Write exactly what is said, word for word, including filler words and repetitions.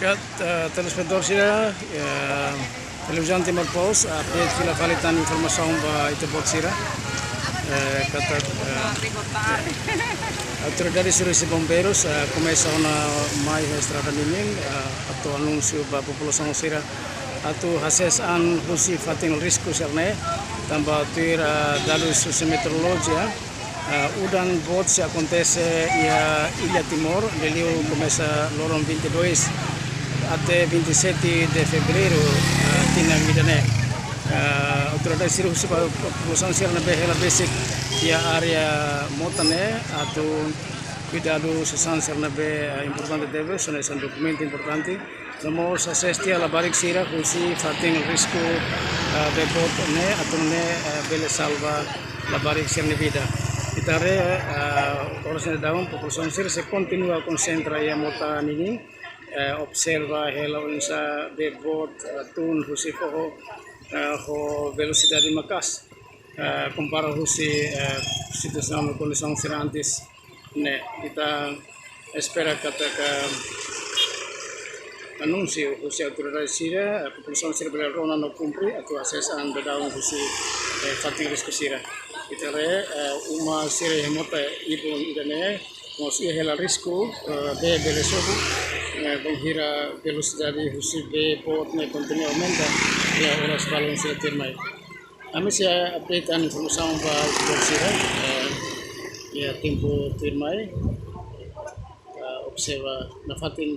Ya, eh, telespetadór sira, eh, televizaun Timor Post, update fila fali tan informasaun ba ita-boot sira. Eh, katak, eh, autoridade servisu bombeirus, eh, komesa ona mai iha estrada ninin, eh, atu anúnsiu ba populasaun sira atu hasees an husi fatin risku sira-ne'e, tanba tuir, eh, dadus husi meteorolojia, eh, udan boot sei akontese iha Illa Timor, liuliu komesa loron vinte e dois até vinte e sete de fevereiro, eh, tinan ida-ne'e. Eh, autoridade sira husu ba populasaun sira ne'ebé hela besik iha área mota ne'e atu kuidadu sasán sira ne'ebé, eh, importante tebes, hanesan dokumentu importante. No mós hasees tiha labarik sira husi fatin risku, eh, bee boot ne'e atu nune'e, eh, bele salva labarik sira-nia vida. Ita haree, eh, oras ne'e daudaun populasaun sira sei kontinua konsentra iha mota ninin, eh, observa hela oinsá bee boot, eh, tun husi foho, eh, ho velosidade maka'as, eh, kompara husi, eh, situasaun kondisaun sira antes ne'e. Ita espera katak anúnsiu husi autoridade sira, eh, populasaun sira bele rona no kumpre atu hasees an daudaun husi, eh, fatin risku sira. Ita haree, eh, uma sira iha mota ibun ida-ne'e mós iha hela risku, eh, bee bele sobu, eh, bainhira velosidade husi bee boot ne'e kontinua aumenta iha oras balun sira tuirmai. Ami sei update an informasaun ba ita-boot sira, eh, iha tempu tuirmai, eh, observa nafatin